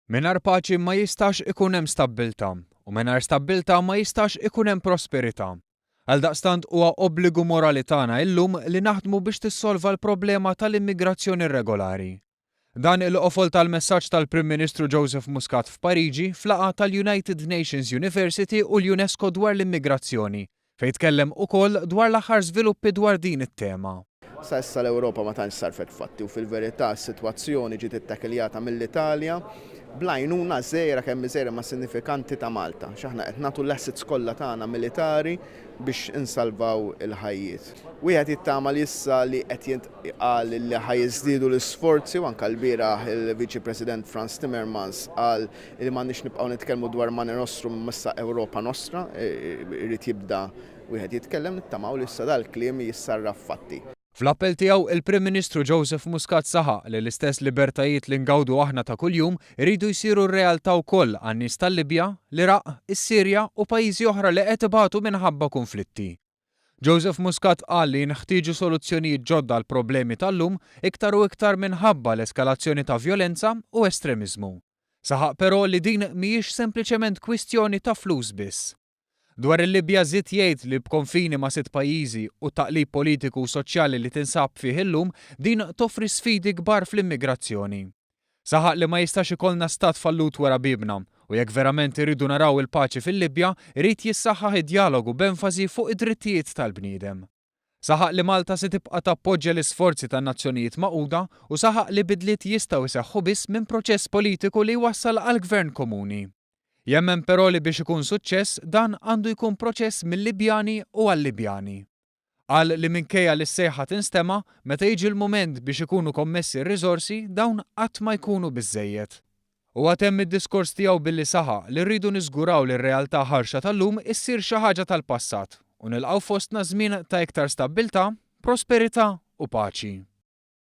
Mingħajr paċi ma jistax ikun hemm stabbiltà, u mingħajr stabbiltà ma jistax ikun hemm prosperità. Għaldaqstant huwa obbligu morali tagħna illum li naħdmu biex tissolva l-problema tal-immigrazzjoni irregolari. Dan il-qofol tal-messaġġ tal-Prim Ministru Joseph Muscat f'Pariġi f'laqgħa tal-United Nations University u l-UNESCO dwar l-immigrazzjoni, fejn tkellem ukoll dwar l-aħħar żviluppi dwar din it-tema. Sa issa l-Ewropa ma tantx sarfet fatti u fil-verità s-sitwazzjoni ġiet ittakiljata mill-Italja bl-għajnuna żgħira kemm hi żgħira imma sinifikanti ta' Malta. X'aħna qed nagħtu l-assets kollha tagħna militari biex insalvaw il-ħajjiet. Wieħed jittama li issa li qed jintqal li ħa jiżdiedu l-isforzi u anke lbieraħ il-Viċi President Frans Timmermans qal li m'għandniex nibqgħu nitkellmu dwar Mare Nostrum imma issa Ewropa Nostra, irid jibda wieħed jitkellem, nittamaw li issa dal-kliem jissarraf f'fatti. Fl-appell tiegħu, il-Prim Ministru Joseph Muscat saħaq li l-istess libertajiet li ngawdu aħna ta' kuljum iridu jsiru realtà wkoll għan-nies tal-Libja, l-Iraq, is-Sirja u pajjiżi oħra li qed ibatu minħabba kunflitti. Joseph Muscat qal li jinħtieġu soluzzjonijiet ġodda għall-problemi tal-lum iktar u iktar minħabba l-eskalazzjoni ta' vjolenza u estremiżmu. Saħaq però li din mhijiex sempliċement kwistjoni ta' flus biss. Dwar il-Libja żied jgħid li b'konfini ma' sitt pajjiżi u t-taqlib politiku u soċjali li tinsab fih illum, din toffri sfidi kbar fl-immigrazzjoni. Saħaq li ma jistax ikollna stat fallut wara biebna u jekk verament irridu naraw il-paċi fil-Libja, irid jissaħħaħ id-djalogu b'enfasi fuq id-drittijiet tal-bniedem. Saħaq li Malta se tibqa' tappoġġja l-isforzi tan-Nazzjonijiet Magħquda u saħaq li bidliet jistgħu jseħħu biss minn proċess politiku li jwassal għal gvern komuni. Jemmen però li biex ikun suċċess dan għandu jkun proċess mil-Libjani u għal-Libjani. Qal li minkejja li s-sejħa tinstema', meta jiġi l-mument biex ikunu kommessi r-riżorsi, dawn qatt ma jkunu biżżejjed. Huwa temm id-diskors tiegħu billi saħaq li rridu niżguraw li r-realtà ħarxa tal-lum issir xi ħaġa tal-passat u nilqgħu fostna żmien ta' iktar stabbiltà, prosperità u paċi.